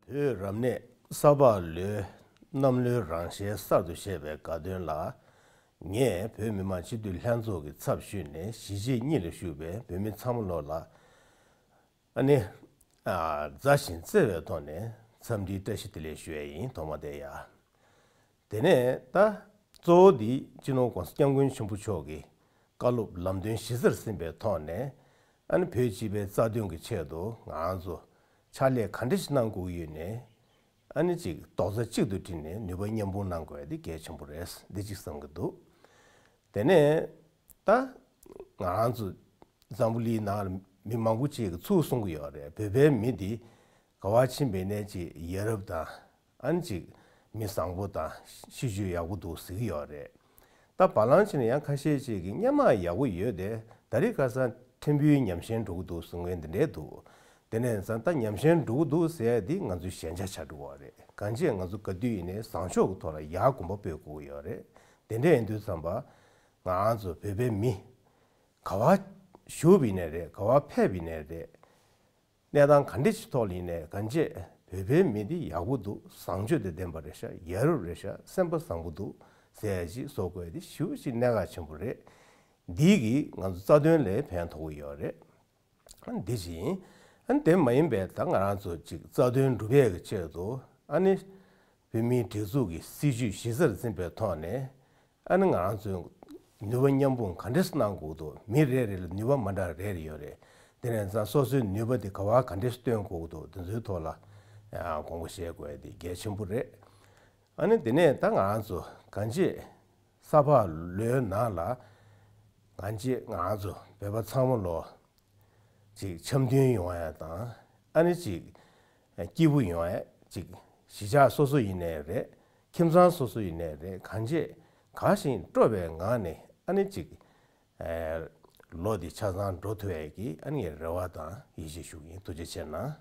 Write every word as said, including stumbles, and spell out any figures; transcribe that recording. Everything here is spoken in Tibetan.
བོད་རབ་གནས་ས་ཕག་ལོའི་གནམ་ལོའི་རང་ཞལ་གསར་དུ་བཞད་པའི་དགའ་སྟོན་ལ། ངས་བོད་མི་མང་སྤྱི་འཐུས་ལྷན་ཚོགས་ཀྱི་ཚབ་ཞུས་ནས་གཞིས་བྱེས་གཉིས་ལ་བཞུགས་པའི་བོད་མི་ཚང་མ་ལོ་ལ། ཨ་ནི། ཨ། མཛའ་ཞིང་བརྩེ་བའི་ཐོག་ནས་འཚམས་འདྲིའི་བཀྲ་ཤིས་བདེ་ལེགས་ཞུ་ཡས་ཡིན། ཐོག་མ་དེ་ཡ། དེ་ནས་ད་གཙོ་བོ་འདི་སྤྱི་ནོར་༸གོང་ས་༸སྐྱབས་མགོན་ཆེན་པོ་མཆོག་གི་བཀའ་སློབ་ལམ་སྟོན་གཞི་རྩར་ཟིན་པའི་ཐོག་ནས། ཨ་ནི་བོད་སྤྱི་པའི་རྩ་དོན་གྱི་ཆེད་དུ་ང་རང་ཚོ་ཕྱག་ལས་ག་འདྲ་ཞིག་གནང་དགོས་ཀྱི་ཡོད་ནས། ཨ་ནི་ཅིག་རྡོག་རྩ་གཅིག་ཏུ་དྲིལ་ནས་ནུས་པ་མཉམ་སྤུངས་གནང་དགོས་ཡ་འདི་གལ་ཆེན་པོ་རེད། འདི་གཅིག་བསམ་གྱི་འདུག་དེ་ནས་ད་ང་རང་ཚོ་འཛམ་བུ་གླིང་ནང་ལ་མི་མང་པོ་ཅིག་གིས་ཚུར་གསུང་གི་ཡོད་རེད། བོད་པའི་མི་འདི་ག་པར་ཕྱིན་པ་ཡིན་ནའི་ཅིག་ཡ་རབས་དང་། ཨ་ནི་ཅིག་མི་བཟང་པོ་དང་། གཤིས་རྒྱུད་ཡག་པོ་འདུག་ཟེར་གྱི་ཡོད་རེད། ད་བར་ལམ་ཅིག་ནས་ཡང་ཁ་ཤས་ཅིག་གིས་སྔོན་མ་ཡག་པོ་ཡོད་དེ། ད་རེས་ཁ་སང་ཕྲན་བུ་ཉམས་ཞན་འགྲོ་གི་འདུག་གསུང་མཁན་འདི་འདྲས་འདུག་དེ་ནས་ཙང་ད་ཉམས་ཞན་འགྲོ་གི་འདུག་ཟེར་ཡ་འདི་ང་ཚོའི་ཞན་ཆ་ཆགས་འགྲོ་གི་རེད། གང་ཅི་ང་ཚོ་ག་དུས་ཡིན་ནའི་བཟང་ཕྱོགས་ཀྱི་ཐོག་ལ་ཡར་གོམ་པ་སྤོས་དགོས་ཀྱི་ཡོད་རེད། དེ་འདྲ་ཡིན་དུས་ཙམ་པ་ང་རང་ཚོ་བོད་པའི་མི་ག་པར་བཞུགས་པ་ཡིན་ནའི་རེད། ག་པར་ཕེབས་པ་ཡིན་ནའི་རེད། གནས་སྟངས་ག་འདྲ་ཞིག་ཐོག་ལ་ཡིན་ནའི་གང་ཅི་བོད་པའི་མི་འདི་ཡག་པོ་འདུག་བཟང་སྤྱོད་དང་ལྡན་པ་རེད་ཤག་ཡ་རབས་རེད་ཤག་སེམས་པ་བཟང་པོ་འདུག་ཟེར་ཡ་ཅིག་བཟོ་དགོས་ཡ་འདི་ཞེ་པོ་ཅིག་གནད་འགག་ཆེན་པོ་རེད། འདི་གིས་ང་ཚོ་རྩ་དོན་ལ་ཕན་ཐོགས་ཀྱི་ཡོད་རེད། འདི་བཞིན། ཨ་ནི་དེ་མ་ཡིན་པའི་ད་ང་རང་ཚོ་ཅིག་རྩ་དོན་སྒྲུབ་ཡས་ཀྱི་ཆེད་དུ། ཨ་ནི་བོད་མིའི་སྒྲིག་འཛུགས་ཀྱི་སྲིད་བྱུས་གཞི་རྩར་འཛིན་པའི་ཐོག་ནས། ཨ་ནི་ང་རང་ཚོས་ནུས་པ་མཉམ་སྤུངས་ག་འདྲས་གནང་དགོས་འདུག་མི་རེ་རེ་ལ་ནུས་པ་མ་འདྲ་རེ་རེ་ཡོད་རེད། དེ་ནས་ཙང་སོ་སོའི་ནུས་པ་དེ་ག་པར་ག་འདྲས་སྟོན་དགོས་འདུག་དེ་ཚོའི་ཐོག་ལ་དགོངས་པ་བཞེས་དགོས་ཡ་དེ་གལ་ཆེན་པོ་རེད། ཨ་ནི་དེ་ནས་ད་ང་རང་ཚོ་གང་ཅི་ས་ཕག་ལོའི་ནང་ལ་གང་ཅི་ང་རང་ཚོ་བོད་པ་ཚང་མ་ལོ་ཅིག་འཆམ་མཐུན་ཡོང་ཡ་དང་། ཨ་ནི་ཅིག་སྐྱིད་པོ་ཡོང་ཡ་ཅིག་གཞིས་ཆགས་སོ་སོ་ཡིན་ནའི་རེད། ཁྱིམ་ཚང་སོ་སོ་ཡིན་ནའི་རེད། གང་ཅི་དགའ་ཞིང་སྤྲོ་བའི་ངང་ནས། ཨ་ནི་ཅིག་ལོ་འདི་ཆ་ཚང་འགྲོ་ཐུབ་ཡ་གི་ཨ་ནི་རེ་བ་དང་ཡིད་ཆེས་ཞུ་གི་ཡིན། ཐུགས་རྗེ་ཆེ་གནང་།